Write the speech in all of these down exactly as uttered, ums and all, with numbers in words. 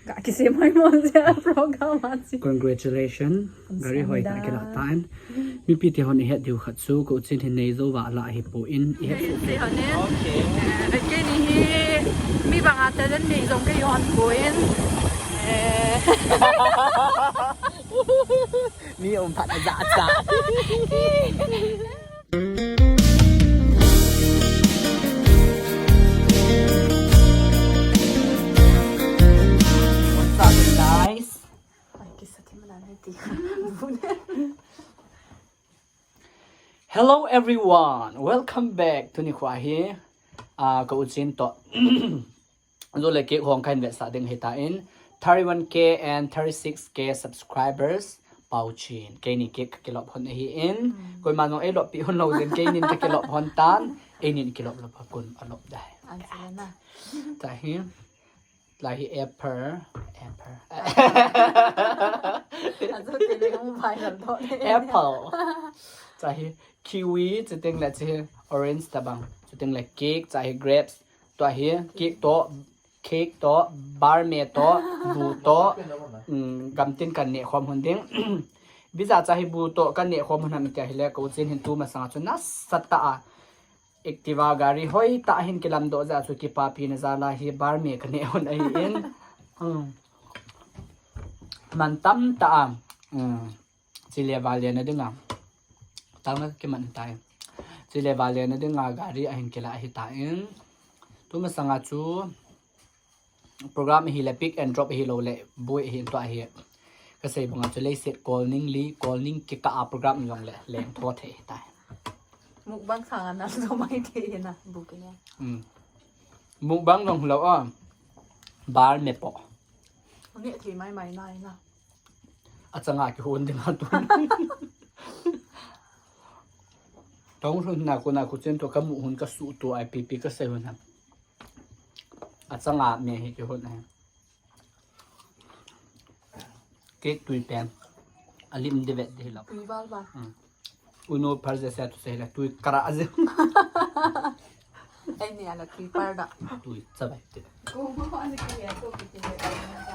Ka kisem hoi mo sia program a chi. Congratulations. Gari hoi ta kila tan. Mipi te hon ihet diu khat chu ko chin hin nei zo va la hi po in ihet. Sei hon in. Okay. Eh, keini hi mi banga talent nei zong kei hon po in. Eh. Mi um phat a ja cha. What's up, guys? Hello everyone, welcome back to Nikhuahi. Ah, ka uchin to. Zole cake hong kahin vetsah ding hitan. Thirty-one K and thirty-six K subscribers. Pau Chin. Keini cake ka kilop hon ahi in. Hmm. Koima nong ei lop pi hon lo zin keini ka kilop hon tan. Eini kilop lop ha kun a lop dai. An sa na. Tahi. Lahi apple. Apple. An sa te le hong bai lam to. Apple. Tahi kiwi, chuteng le chi orange tabang. Chuteng le cake, tahi grapes. Tua hi cake to, cake to, barme to, bu to, um, gamtin kan neh khom hun ding. Visa cha hi bu to kan neh khom hun ham tia hile ko chin hin tu masanga chu nasa ta a. Activa gari hoi ta hin kilam do ja chu kipapi na ja la hi barme ka neh hun ahi in. Um, man tam ta a. Um, Chile vale na dinga. Tang na kiman tai. Chile vale na dinga gari ahin kila ahi ta in. Tu masanga chu program hi le pick and drop hi lo le bui hi to ahi. Ka sei banga chu leiset kol ning li, kol ning kika a program jong le leng tho thei tai. Mukbang khang ana so mai thei na bu ke ya. Mm. Mukbang jong lo a. Barme po. Neh thei mai mai na ina. Achanga kihon ding a tu. Tong hun na ko na ko chen to ka mu hun ka su to ai pi pi ka sei hun ha. Achanga me hi kihon na. Cake tui pen. Alim de vet de lo. Tui bal ba. Hmm. Uno par je se tu se la tui kara je. Ai ni ala tui par da. Tui chabai te.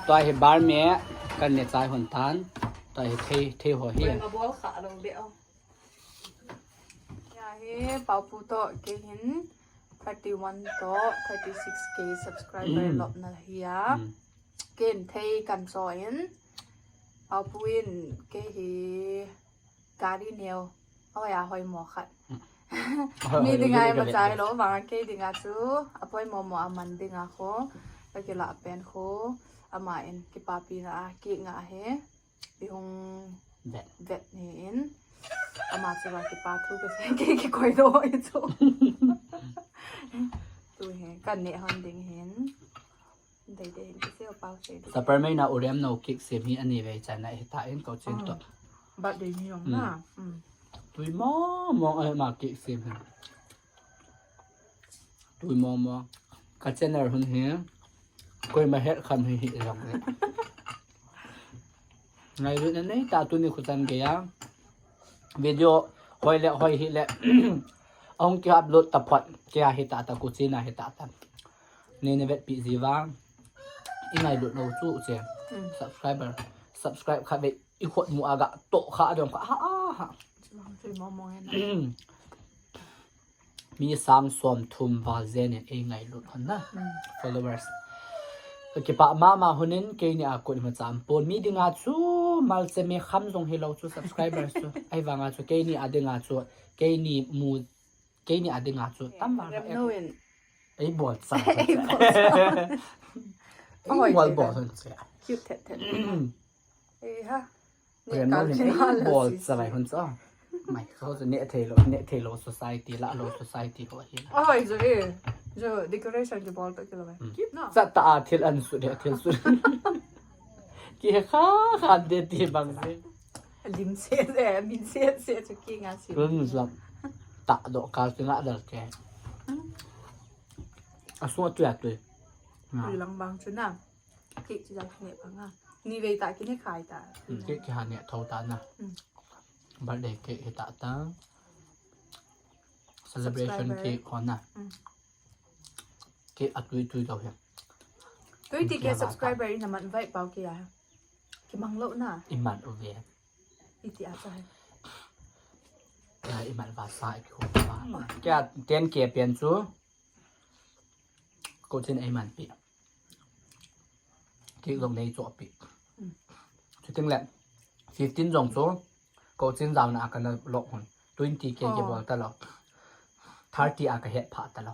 Tua hi barme kan ne chai hon tan. Tua hi thei, thei ho hi. Bol kha lo be o. Ya hi Paopu to kei hin thirty-one to thirty-six K subscriber lop na hi a. Ken thei kan cho in. Paopu in kei hi gari neo. Oi a hoi mo khat. Mi dinga ma chai lo, vang kei dinga chu. A poi mo mo a man dinga kho. Ka kila pen kho. Ama in kipapi na a ki nga he. Pi hung vet ni in. Ama chu va kipa thu ka se kei ki koi do i chu. Tu he, kan ne hon ding hin. Dei dei hin kisi o pau se dei. Super mai na urem no cake sem hi ani vei chana hi ta in ko chin to. Birthday ni yong na. Tui mo mo ai ma cake sem hi. Tui mo mo. Ka channel hun hi. Koima het kham hi hi jong le. Ngailutna nei ta tuni khu chan gei a. Video hoi le hoi hi le. Ahung ki upload ta phot kia hi ta ta kuchina hi ta ta. Nei na vetpi ji vang. I ngailut lou chu che. Subscriber. Subscribe khat ve i khut mu a ga to kha dong kha ha ha. Mi sang som thum val jen in ei ngailut hon na. Followers. Ka kipah mama hon in keini a kon ma cham pon. Mi dinga chu malche me kham jong hi lo chu subscribers chu. Ai vanga chu keini a dinga chu keini mu keini a dinga chu tam vang. Ei bol cha. Ei bol cha. Ei bol bol hon cha. Cute thet thet. Ei ha. Bol chavai hun cha. Mai, kho chu ne thei lo, ne thei lo society la lo society ho hi. Oi, jo e. Jo decoration ki bol to ki lo mai. Chat ta a thil an su de thil su. Ki kha kha de ti bang se. Lim se se, min se se chu ki nga si. Run sa. Ta do ka chu nga dal ke. A su tu ya tu. Ri lang bang chu na. Cake chu jang ne pa nga. Ni vei ta ki ne khai ta. Cake ki ha ne thou ta na. Birthday cake hi ta ta. Celebration cake ho na. Cake a tui tui tau hi. Twenty K subscriber in a man vai pau ke ya. Kimang lo na. Iman uve. Iti a sa hai. Ya, iman va sa ipi ho va. Kya ten K pen chu. Ko chin iman pi. Ki long nei cho pi. Chuting le fifteen jong chu. Ko chin jao na ka na lok hun. Twenty K ke bol ta lo. Thirty a ka het pha ta lo.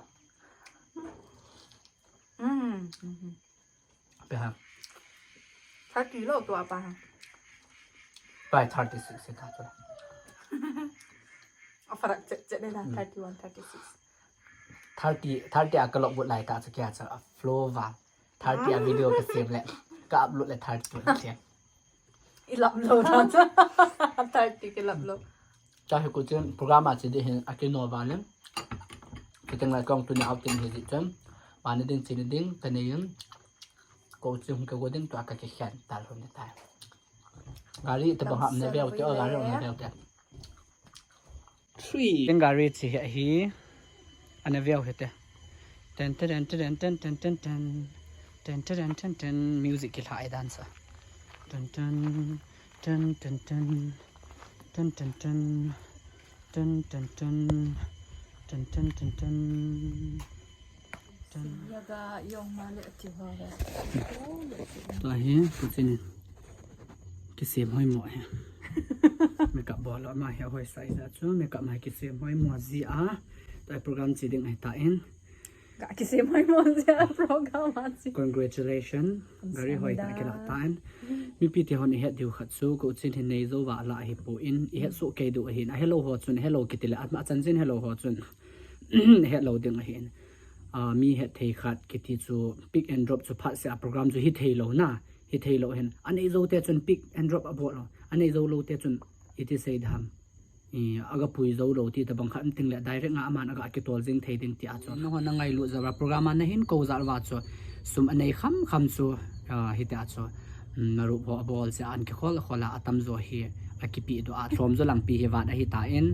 Pe ha. Thirty lo tua pa ha. Pai thirty six se ta tua. Afarak chet chet le na thirty one, thirty six. Thirty, thirty a ka log but lai ta cha kya cha a flow va. Thirty a video ka save le. Ka upload le thirty le. I lap lo na cha. Thirty ke lap lo. Cha hi ko chin program a chi di hin a ki no va le. Ki teng lai kong tu ni out tin hi di chen. Ba ni ding chi ni ding ka nei yin. Ko chin ka go ding tu a ka ki khen tal hun ni tai. Gari te bang ham ne veu te, o gari ne veu te. Three. Ten gari chi hi ahi. Ana veu hi te. Ten ten ten ten ten ten ten ten. Ten ten ten ten ten. Music ki lha ai dan sa. Ten ten ten ten ten. Ten ten ten. Ten ten ten. Ten ten ten ten. Yaga yong ma le ati ho le. Tua hi, ko chin. Kisem hoi mo hi. Makeup bol lo ma hi hoi sai za chu. Makeup ma kisem hoi mo ji a. Tua program chi ding ai ta in. Ga kisem hoi mo ji a program a chi. Congratulations. Gari hoi ta kila ta in. Mi pi ti hon i het diu khat chu ko chin hin nei zo va la hi po in. I het so kei diu ahin. A hello ho chun hello kiti le. Atma chan chin hello ho chun. Het lo ding ahin. A, mi het thei khat kiti chu pick and drop chu phat se a program chu hi thei lo na, hi thei lo hin. A nei zo te chun pick and drop a bol lo. A nei zo lo te chun iti sei dam. I, aga pui zo lo ti ta bang khat ting le direct nga aman aga kitol jing thei ding ti a chu. No na ngailut za program a na hin ko za va chu sum a nei kham kham chu, a, hi ti a chu. Marup ho a bol se an kikhol khol a, atam zo hi a kipi do a, thom zo lang pi hi vat ahi ta in,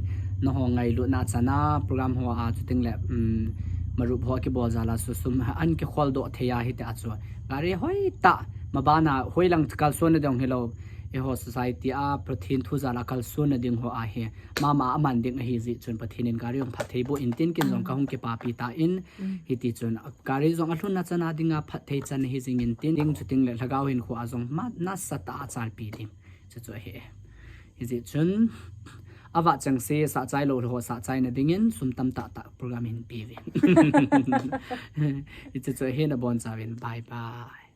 na ho ngailut na chana program ho a chuting le, um, marup ho kibol za la su sum an kikhol do thei a hi ta chu. Gari hoi ta, mabana hoi lang kalsuan na ding hi lo, e ho society a Pathen thu za la kalsuan na ding ho a hi, mama aman ding ahi ji chun Pathen in gari hong phat thei bo in tin kin jong ka hung kipapi ta in, hiti chun Gari jong a lhunna chana dinga phat thei chan hi jing in tin, ding chuting le lhagao hin khu a jong ma nasa ta a chalpi ding. Chu chu ahi. Hi ji chun, a va chang se sa chai lo ho sa chai na ding in, sum tam ta ta program hin pi ve. Hi chu chu ahi na bon cha vin. Bye bye.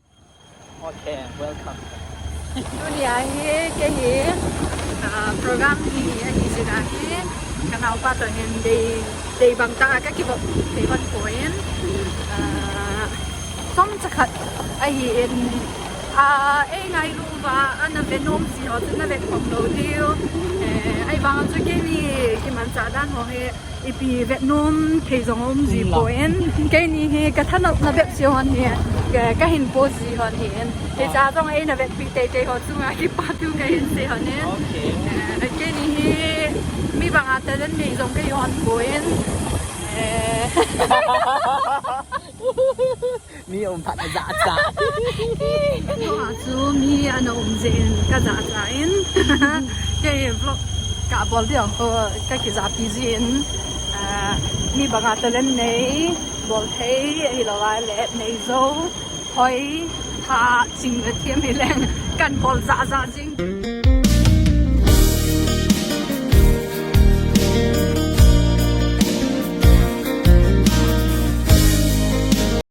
Okay, welcome. Tuni a hi, kei hi, ah, program hi, ahi jin a hi, ka naopa toh hin dei, dei bang ta a ka kivop thei hon poi in, ah, chomcha khat ahi in, ah, ei ngailu uva, ana ve nom ji ho chu na ve khom lou diu, eh, ahivang chu keini kimanchah dan ho hi, Ipi vetnom thei jong um ji poi in. Keini hi ka thanopna bep chu hon hi, ka, ka hin post ji hon hi in. Hicha jong eina vetpi teitei ho chunga kipa thu ka hin sei hon in. Okay. Eh, keini hi mi banga talent nei jong ka hi hon poi in. Eh. Mi um phat a jachat. Tua chu mi ana um jeh in ka jachat in. Kei vlog ka bol ding ho ka kijapi jin. Ah, mi banga talent nei, bol thei, ahilou le nei jo, hoi, tha, ching le thiam hi leng kan bol jajah jing.